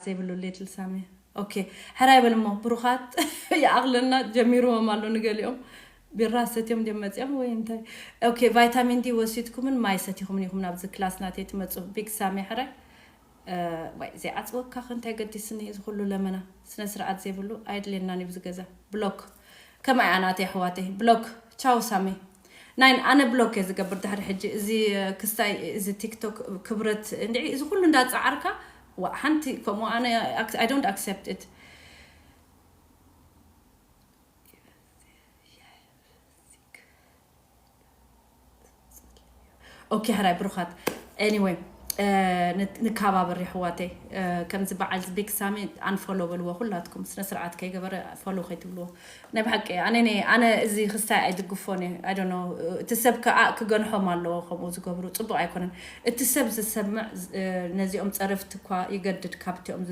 ዘይብሉ ሌትል ሳሚ። ኦኬ፣ ሕራይ በል እሞ ብሩኻት። ይኣኽለና። ጀሚርዎም ኣሎ ንገሊኦም። ቢራ ሰትዮም ድዮም መፂኦም ወይ እንታይ? ኦኬ፣ ቫይታሚን ዲ ወሲድኩምን ማይ ሰቲኹምን ኢኹም ናብዚ ክላስ ናተይ ትመፁ። ቢግ ሳሚ ሕራይ። እ፣ ወይ ዘይዓፅወካ ከ እንታይ ገዲስኒ እዚ ኩሉ ለመና? ስነ ስርዓት ዘይብሉ ኣየድልየናን እዩ ብዚ ገዛ። ብሎክ። ከማይ ኣናተይ ኣሕዋተይ ብሎክ። ቻው ሳሚ። ናይ ኣነ ብሎክ እየ ዝገብር ድሕሪ ሕጂ። እዚ ክስታይ እዚ ቲክቶክ ክብረት እንድዒ እዚ ኩሉ እንዳፀዓርካ፣ ዋ፣ ሓንቲ ከምኡ ኣነ፣ I don't accept it. ኦኬ፣ ሕራይ ብሩኻት። Anyway፣ ንካባበሪ ኣሕዋተይ። ከምዚ በዓል ቢግ ሳሚ ኣንፎሎ በልዎ ኩላትኩም። ስነ ስርዓት ከይገበረ ፎሎ ከይትብልዎ። ናይ ብሓቂ ኣነ፣ ኣነ እዚ ክስታይ ኣይድግፎን እየ። I don't know፣ እቲ ሰብ ከዓ ክገንሖም ኣለዎ። ከምኡ ዝገብሩ ፅቡቅ ኣይኮነን። እቲ ሰብ ዝሰምዕ፣ ነዚኦም ፀረፍቲ እኳ ይገድድ ካብቲኦም